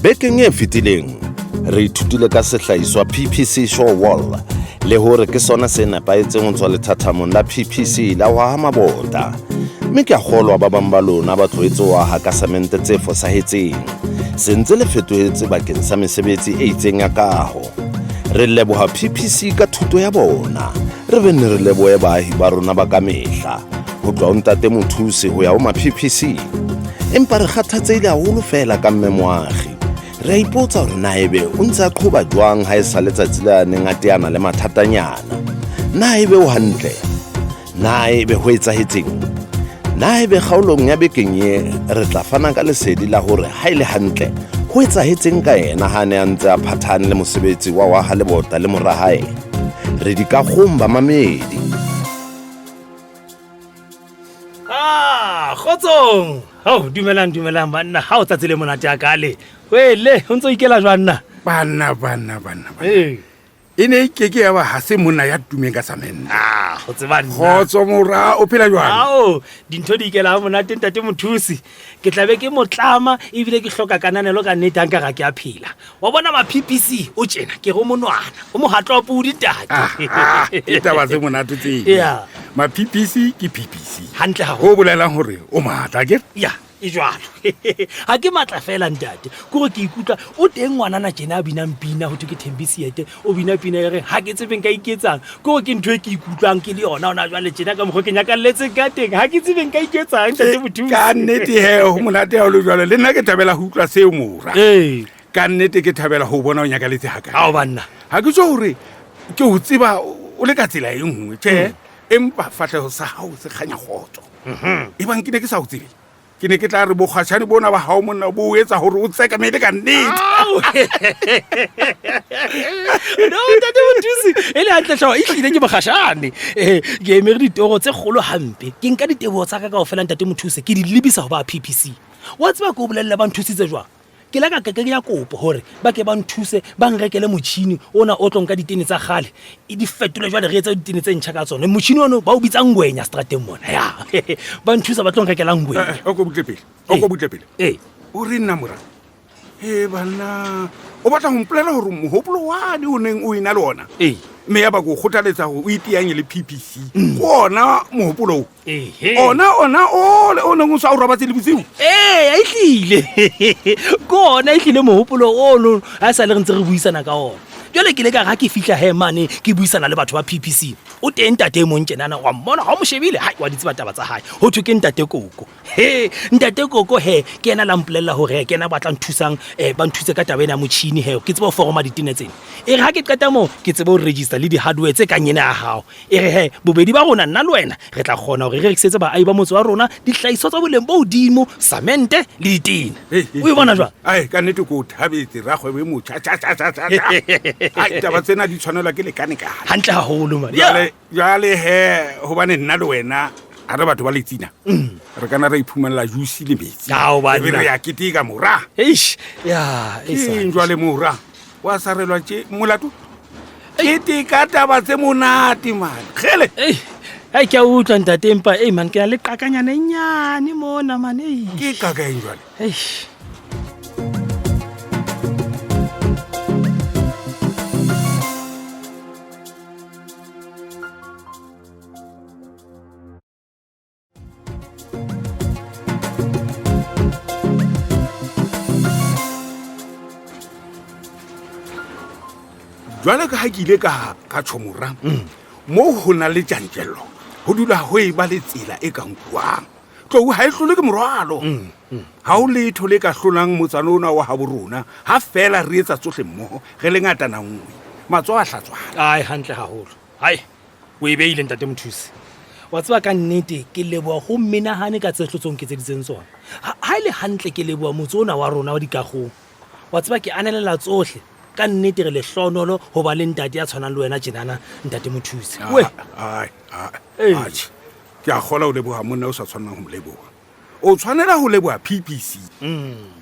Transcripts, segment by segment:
Bekeng e fetileng re ithutile ka sehlahiswa PPC Show Wall le hore ke sona se nepahetseng ho tswa lethathamong la PPC la ho haha mabota. Mme ke a kgolwa ba bang ba lona ba tlohetse ho aha ka samente tse fosahetseng. Se ntse le fetohetse bakeng sa mesebetsi e itseng ya kaho. Re leboha PPC ka thuto ya bona. Re be nne re lebohe baahi ba rona ba ka mehla. Ho tloha ho Ntate Mothusi ho ya ho ma-PPC. Empa re kgathatsehile haholo feela ka Mme Moagi. Re a ipotsa hore na ebe o ntse a qhoba jwang ha e sa letsatsi le a neng a teana le mathatanyana. Na ebe o hantle? Na ebe ho etsahetseng? Na ebe kgaolong ya bekeng ye re tla fana ka lesedi la hore ha e le hantle ho etsahetseng ka yena ha a ne a ntse a phathane le mosebetsi wa ho aha lebota le mora hae? Re dikagong bamamedi. Ah, kgotsong. Hao, dumelang dumelang banna. Ha o tsatsi le monate a kale. Wele, o ntse o ikela jwang nna? Banna banna banna. banna. Ee. E ne e ke ke ya ba ha se monna ya tumeng ka samente. Ah, go tseba nna. Kgotso mora, o phela jwang? Ao, dintho di ikela ha monate ntate mothusi. Ke tla be ke motlama ebile ke hloka kananelo ka nnete ha nka ga ke a phela. Wa bona ma PPC o tjena ke go monwana, o mohatlo wa pudi ntate. Ah, ah, ke taba tse monate tseo. Yeah. Ma PPC ke PPC. Hantle haholo. Ho bolelang hore o matla ke? Ya, e jwalo. Ha ke matla fela ntate. Ke gore ke ikutlwa o teng ngwanana tjena a binang pina ho thwe ke Thembi Seete, o bina pina e reng ha ke tsebe nka iketsang. Ke gore ke ntho e ke ikutlwang ke le yona hona jwale tjena ka mokgwa ke nyakalletseng ka teng. Ha ke tsebe nka iketsang ntate Mothusi. Ka nnete he ho monate ha o le jwalo. Le nna ke thabela ho utlwa seo mora. Ee. Ka nnete ke thabela ho bona o nyakaletse hakae. Ao banna. Ha ke tsho hore ke o tseba o le ka tsela e nngwe tjhe, empa fahleho sa hao se kganya kgotso. Ebang ke ne ke sa o tsebe, ke ne ke tla re bokgashane bona ba hao monna bo o etsa hore o tsekamele ka nnete. Ao. No, ntate Mothusi, e le hantle hlooho, ehlile ke mokgashane. Eh, ke emere ditoro tse kgolo hampe. Ke nka diteboho tsa ka kaofela ntate Mothusi, ke di lebisa ho ba PPC. Wa tseba ke o bolelle ba nthusitse jwang? Ke la ka kenya kopo hore ba ke ba nthuse ba nrekele motjhini ona o tlo nka ditene tsa kgale e di fetole jwale re etse ditene tse ntjha ka tsone. Motjhini ono ba o bitsa ngwenya strateng mona. Ya. Ba nthusa ba tlo nrekela ngwenya. Eh, o ko butle pele. O ko butle pele. Ee. O re nna mora. He banna, o batla ho mpolela hore mohopolo wane o neng o ena le ona? Ee. Mme ya ba ko kgothaletsa hore o iteanye le PPC. Ke ona mohopolo o. Ehe. Ona ona ole o neng o sa o robatse le bosiu. Ee, ehlile. Ke ona ehlile mohopolo ono ha e sa le re ntse re buisana ka ona. Jwale ke ile ka re ha ke fihla he mane ke buisana le batho ba PPC. O teng ntate e mong tjenana wa mmona ha o mo shebile, hai wa di tseba taba tsa hae. Ho thwe ke ntate Koko. He, ntate Koko he ke yena la mpolella hore he ke yena ba tla nthusang ba nthuse ka taba ena ya motjhini he ke tsebe ho foroma ditene tsena. E re ha ke qeta moo ke tsebe ho register le di-hardware tse kang ena ya hao. E re he bobedi ba rona nna le wena re tla kgona hore re rekisetse baahi ba motse wa rona dihlahiswa tsa boleng bo hodimo, samente le ditene. O e bona jwang? Ai, ka nnete ke o thabetse rakgwebo e motjha tjha tjha tjha tjha. Ai, taba tsena di tshwanelwa ke lekane kane. Hantle haholo man. Jwale jwale he hobane nna le wena ha re batho ba letsina. Re kana ra iphumanela juice le metsi. Ao, banna. Ebe re ya keteka mora. Eish, ya, e sa. Keng jwale mora? Wa sarelwa tje molato? Keteka taba tse monate man. Kgele. Ei, ai ke a utlwa ntate empa ei man ke na le qakanyana e nyane mona man ei. Ke qaka eng jwale? Eish. Jwale ka ha ke ile ka ka tjho mora, moo ho na le tjantjello, ho dula ho e ba le tsela e ka nkuwang. Tlou ha e hlolwe ke morwalo. Ha ho letho le ka hlolang motsana ona wa habo rona, ha feela re etsa tsohle mmoho, re le ngatana nngwe. Matsoho a hlatswana. Ai, hantle haholo. Hai, o e beile ntate Mothusi. Wa tseba ka nnete ke leboha ho menahane ka tse hlotsong ke tseditseng tsona. Ha e le hantle ke leboha motse ona wa rona wa dikagong. Wa tseba ke anelela tsohle. Ka nnete re lehlonolo ho ba le ntate ya tshwanang le wena tjenana ntate Mothusi. We. Ai, ai, Ee. atjhe. Ke a kgola o leboha monna o sa tshwanang ho mo leboha. O tshwanela ho leboha PPC.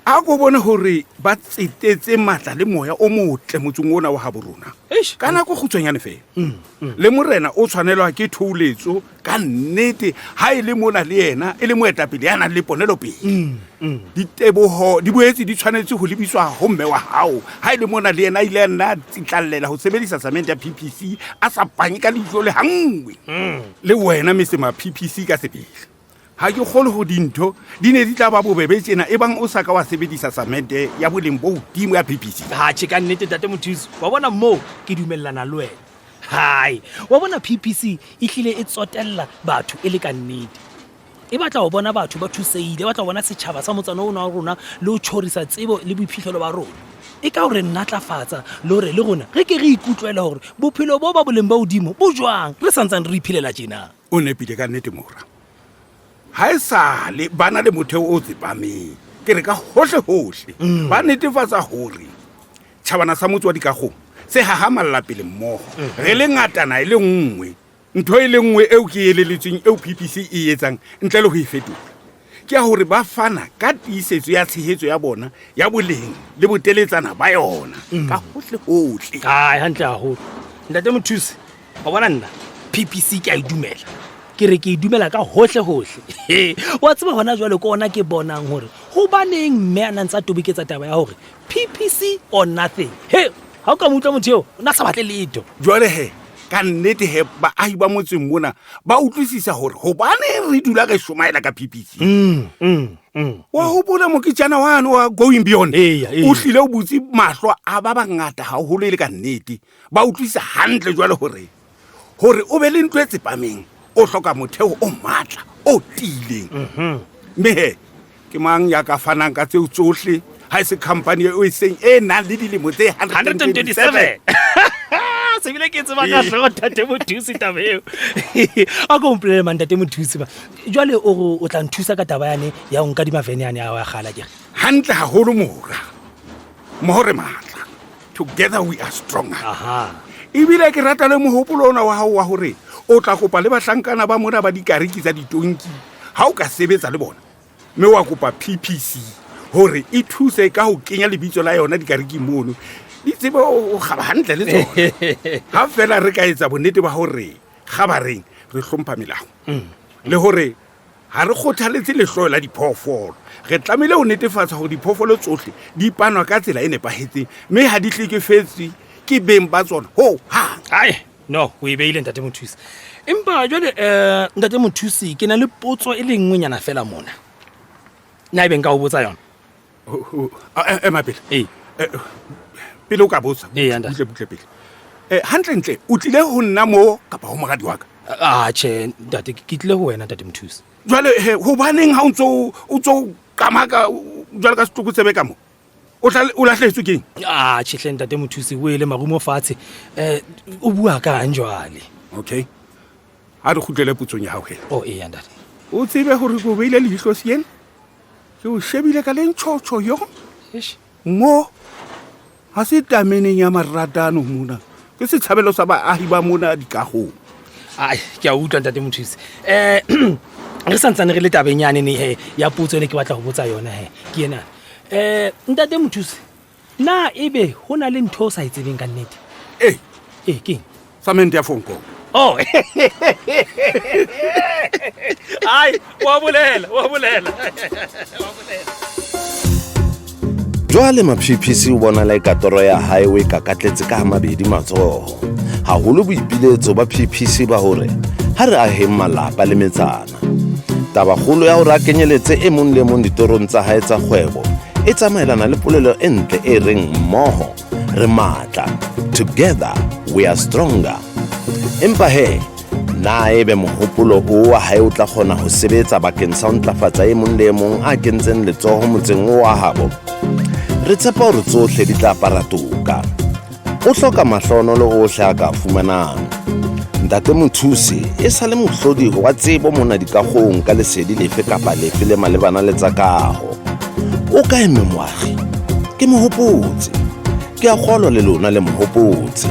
A ko bone hore ba tsetetse matla le moya o motle motseng ona wa habo rona. Eish. Ka nako e kgutshwanyane fela. Le morena o tshwanelwa ke thoholetso ka nnete ha e le mona le yena e le moetapele ya nang le ponelopele. Diteboho di boetse di tshwanetse ho lebiswa ho mme wa hao ha e le mona le yena a ile a nna a tsitlallela ho sebedisa samente ya PPC a sa panye ka leihlo le hanngwe. Le wena Mr. Ma PPC ka sebele. Ga ke kgole go dintho di ne di tla ba bobebe tjena e bang o sa ka wa sebedisa samente ya boleng bo hodimo ya PPC. Atjhe, ka nnete ntate Mothusi, wa bona moo ke dumellana le wena. Hai, wa bona PPC e hlile e tsotella batho e le ka nnete. E batla ho bona batho ba thusehile, e batla ho bona setjhaba sa motsana ona wa rona le ho tjhorisa tsebo le boiphihlelo ba rona. E ka hore natlafatsa le hore le rona re ke re ikutlwele hore bophelo bo ba boleng ba hodimo bo jwang re santsane re iphelela tjena. O nepile ka nnete mora. Ha e sale ba na le motheo o tsepameng, ke re ka hohle-hohle ba netefatsa hore tjhabana sa motse wa Dikagong se hahamalla pele mmoho, re le ngatana e le nngwe. Ntho e le nngwe eo ke eleletsweng eo PPC e etsang ntle le ho e fetola ke ya hore ba fana ka tiisetso ya tshehetso ya bona ya boleng le boteletsana ba yona ka hohle-hohle. Ai, hantle haholo ntate Mothusi. Wa bona nna PPC ke a e dumela, ke re ke e dumela ka hohle-hohle. Wa tseba hona jwale ke ona ke bonang hore hobaneng mme a na ntse a toboketsa taba ya hore PPC or nothing. He, ha o ka mo utlwa motho eo, o na sa batle letho. Jwale he, ka nnete he, baahi ba motseng mona ba utlwisisa hore hobaneng re dula re shomaela ka PPC. Wa hopola moketjana wane wa Going Beyond? Eya, eya. O hlile o butse mahlo a ba bangata haholo e le ka nnete. Ba utlwisisa hantle jwale hore hore o be le ntlo e tsepameng o hloka motheo o matla o tiileng. Mme he, ke mang ya ka fanang ka tseo tsohle ha e se company eo e seng e nang le dilemo tse 127? Se bile ke tseba ka hlooho ntate Mothusi taba eo. A ko mpolelle man ntate Mothusi ba. Jwale o re o tla nthusa ka taba yane ya ho nka dimavene yane ya kgala ke re. Hantle haholo mora. Mmoho re matla. Together we are stronger. Aha. Ebile ke rata le mohopolo ona wa hao wa hore o tla kopa le bahlankana ba mona ba dikariki tsa ditonki ha o ka sebetsa le bona, mme wa kopa PPC hore e thuse ka ho kenya lebitso la yona dikariking mono, di tsebe ho kgaba hantle le tsona. Ha fela re ka etsa bonnete ba hore kgabareng re hlompha melao le hore ha re kgothaletse lehloyo la diphoofolo, re tlamehile ho netefatsa hore diphoofolo tsohle di panwa ka tsela e nepahetseng mme ha di hlekefetswe ke beng ba tsona ho hang. Ai, no, o e beile ntate Mothusi. Empa jwale ntate Mothusi, ke na le potso e le nngwenyana fela mona. Na ebe nka o botsa yona? Ema pele. Ee. Pele o ka botsa, Ee, ntate. butle, butle pele. Hantlentle, o tlile ho nna mo kapa ho moradi wa ka? Ah, tjhe, ntate, ke tlile ho wena ntate Mothusi. Jwale he, hobaneng ha o ntso o ntso qamaka jwale ka setlokotsebe ka mo? O tla o lahlehetswe keng? Ah, tjhe hle ntate Mothusi, o ele marumo fatshe. O bua kang jwale? Okay. Ha re kgutlele potsong ya hao he. Oh, eya ntate. O tsebe hore ke o beile leihlo sien? Ke o shebile ka le ntjhotjho yo. Eish. Mo ha se tameneng ya maratano mona. Ke setshabelo sa baahi ba mona dikagong. Ai, ke a utlwa ntate Mothusi. Re santsane re le tabeng yane ne he ya potso ene ke batla ho botsa yona he. Ke ena. Ntate Mothusi, na ebe ho na le ntho o sa e tsebeng ka nnete? Ee. Ee, keng? Samente ya phone call. Oh. Ai, wa bolela, wa bolela. Wa bolela. Jwale ma-PPC o bonala e katoro ya hae o e kakatletse ka mabedi matsoho. Haholo boipiletso ba PPC ba hore ha re aheng malapa le metsana. Tabakgolo ya hore a kenyeletse e mong le mong ditorong tsa hae tsa kgwebo e tsamaelana le polelo e ntle e reng mmoho re matla, together we are stronger. Empa he, na ebe mohopolo o wa hae o tla kgona ho sebetsa bakeng sa ho ntlafatsa e mong le e mong a kentseng letsoho motseng o wa habo? Re tshepa hore tsohle di tla apara toka. O hloka mahlohonolo ohle a ka fumanang. Ntate Mothusi e sa le mohlodi wa tsebo mona dikagong ka lesedi lefe kapa lefe le malebana le tsa kaho. O kae mme Moagi? Ke mo hopotse. Ke a kgolwa le lona le mo hopotse.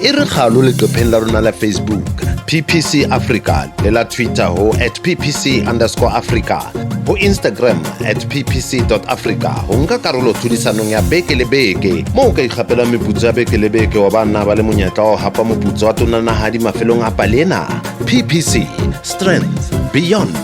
E re kgalo leqepheng la rona la Facebook. PPC Africa le la Twitter ho at PPC underscore Africa, ho Instagram at ppc africa ho nka karolo tlhodisanong ya beke le beke moo o ka ikgapelang meputso ya beke le beke wa ba nna ba le monyetla wa ho hapa moputso wa tonanahadi mafelong a pale ena. PPC, strength beyond.